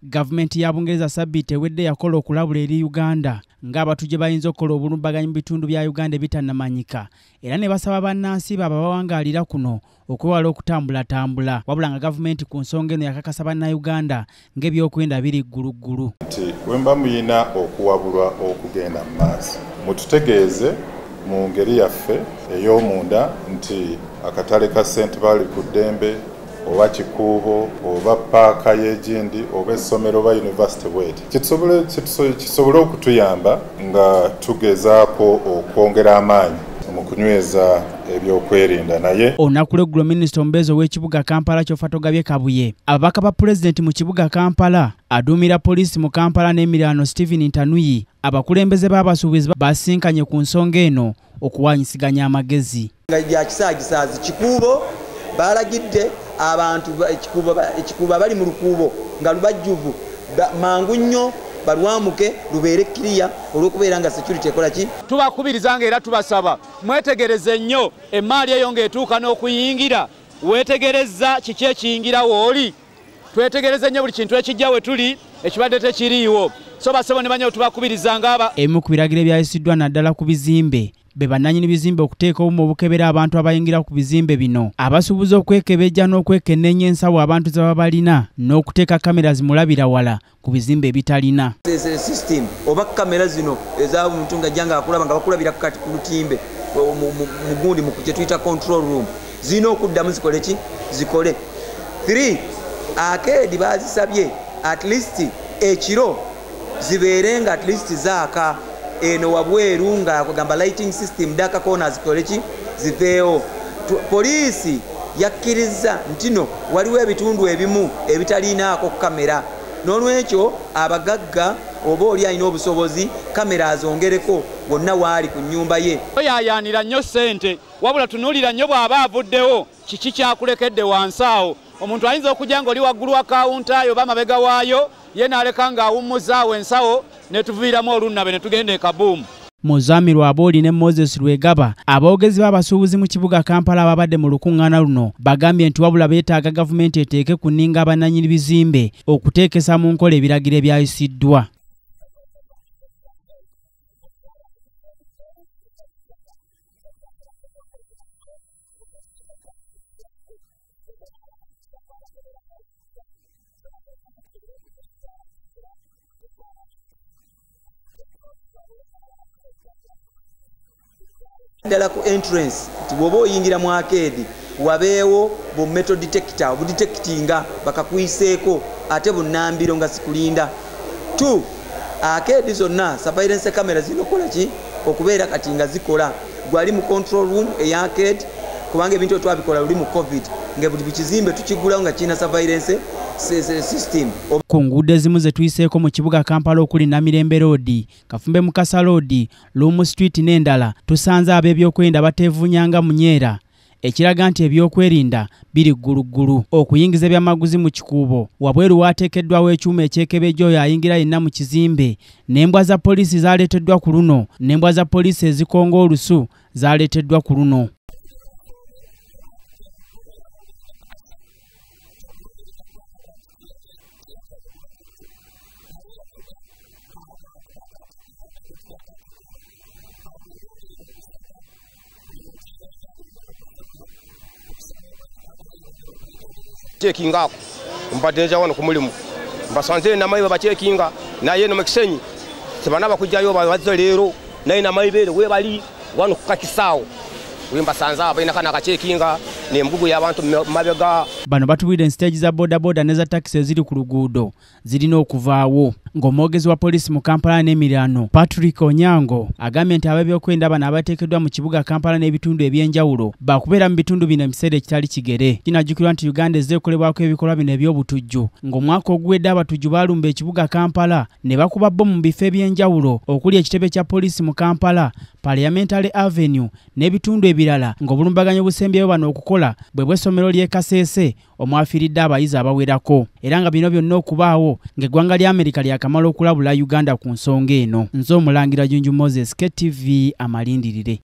Gavumenti ya Bungereza sabbiiti ewedde yakola okulabula eri Uganda ng'abatujju bayinza okukola obulumbaganyi mu bitundu bya Uganda ebitannamanyika, era ne basaba bannansi baabwe abawangaalira kuno okwewala okutambulatambula. Wabula nga gavumenti ku nsonga eno yakakasa bannayuganda ng'ebyokwerinda biri gguluggulu. Nti bwe mba muyina okuwabulwa okugenda mu maaso, mututegeeze mu ngeri yaffe ey'omunda nti akatale ka St. Bali ku ddembe oba Kikuubo oba paaka y'egindi oba essomero oba yunivasite bweti, kisobole okutuyamba nga tugezaako okwongera amaanyi mu kunyweza ebyokwerinda. Naye olunaku lw'eggulo minisita omubeezi ow'ekibuga Kampala Kyofatogabye Kabuye, ababaka ba pulezidenti mu kibuga Kampala, aduumira poliisi mu Kampala n'emiriraano Stephen Ntanuyi, abakulembeze b'abasuubuzi basinkanye ku nsonga eno okuwanyisiganya amagezi. Nga bya kisaagisaazi Kikuubo balagidde abantu Ekikuubo bali mu lukuubo nga lubajjuvu mangu nnyo balwamuke lubeere kiriya olw'okubeera nga security ekola ki. Tubakubiriza nga era tubasaba mwetegereze nnyo emmaali eyo ng'etuuka n'okuyingira, weetegereza kiki ekiyingira w'oli, twetegereze nnyo buli kintu ekijja we tuli ekibadde tekiriiwo. So basebo ne banyo tubakubiriza nga ebimu ku biragiro ebyayisiddwa naddala ku bizimbe be bannannyini bizimbe okuteeka obumu obukebera abantu abayingira ku bizimbe bino, abasuubuzi okwekebejja n'okwekenneenya ensawo abantu ze baba balina, n'okuteeka kamera zimulabira wala ku bizimbe ebitalina. System oba kamera zino ez'omuntu ng'ajja ng'akulaba nga bakulabira kati ku lutimbe mugundi mu kye tuyita control room zirina okuddamu zikole ki, zikole. 3 arcade baazisabye at least ekiro zibeere nga at least zaaka eno wabweru nga kugamba lighting system dark corners zikole ki, ziveewo. Poliisi yakkiriza nti no waliwo ebitundu ebimu ebitalinaako kamera, n'olwekyo abagagga oba oli alina obusobozi kamera azongereko wonna waali ku nnyumba ye. Oyayaanira nnyo ssente, wabula tunuulira nnyo bw'aba avuddewo kiki kyakulekedde wansi awo. Omuntu ayinza okujja ng'oli waggulu wa kawunta yo oba amabega waayo, ye n'aleka ng'awummuzaawo ensawo ne tuviiramu olunnabe ne tugenda e Kabuumu. Muzamiru Abooli ne Moses Lwegaba, aboogezi b'abasuubuzi mu kibuga Kampala ababadde mu lukuŋŋaana luno, bagambye nti wabula beetaaga gavumenti eteeke ku nninga abannannyini bizimbe okuteekesa mu nkola ebiragiro ebyayisiddwa. Ddala ku entrance nti bw'oba oyingira mu arcade wabeewo bu metal detector obudetectinga bakakuyiseeko ate bunnambiro nga sikulinda. 2 arcade zonna surveillance camera zirina okukola ki, okubeera kati nga zikola. Gwali mu control room eya arcade kubanga ebintu twabikola luli mu covid nga buli kizimbe tukigulawo nga kirina surveillance system. Ku nguudo ezimu ze tuyiseeko mu kibuga Kampala okuli Namirembe Road, Kafumbe Mukasa Road, Lumu Street n'endala, tusanze ab'ebyokwerinda bateevuunyanga munyeera, ekiraga nti ebyokwerinda biri gguluggulu. Okuyingiza ebyamaguzi mu Kikuubo wabweru waateekeddwawo ekyuma ekyekebejja oyo ayingira yenna mu kizimbe, n'embwa za poliisi zaaleeteddwa ku luno, n'embwa za poliisi ezikonga olusu zaaleeteddwa ku luno. Chekinga ako mbadde nja wano ku mulimu mbasanze namayibe bachekinga naye no Mukisenyi tebanaba kujjayo bazze leero naye namayibe we bali wano ku kakisaawo we mbasanze abalina kana akachekinga n'embugu y'abantu mabega. Bano batubwidde stage za bodaboda n'eza takisi eziri ku luguudo zirina okuvaawo. Ng'omwogezi wa poliisi mu Kampala n'emiriraano Patrick Onyango agambye nti ab'ebyokwerinda bano abateekeddwa mu kibuga Kampala n'ebitundu eby'enjawulo bakubeera mu bitundu bino ebiseera ekitali kigere. Kinajjukirwa nti Uganda ezze ekolebwako ebikolwa bino eby'obutujju ng'omwaka oguwedde abatujju baalumba ekibuga Kampala ne bakuba bbomu mu bifo eby'enjawulo okuli ekitebe kya poliisi mu Kampala, Parliamentary Avenue n'ebitundu ebirala, ng'obulumbaganyi obusembyeyo bano okukola bwe bw'essomero ly'e Kasese omwafiiridde abayizi abawerako, era nga bino byonna okubaawo ng'eggwanga lya Amerika lyakamala okulabula Uganda ku nsonga eno. Nze Omulangira Junju Moses, KTV amalindirire.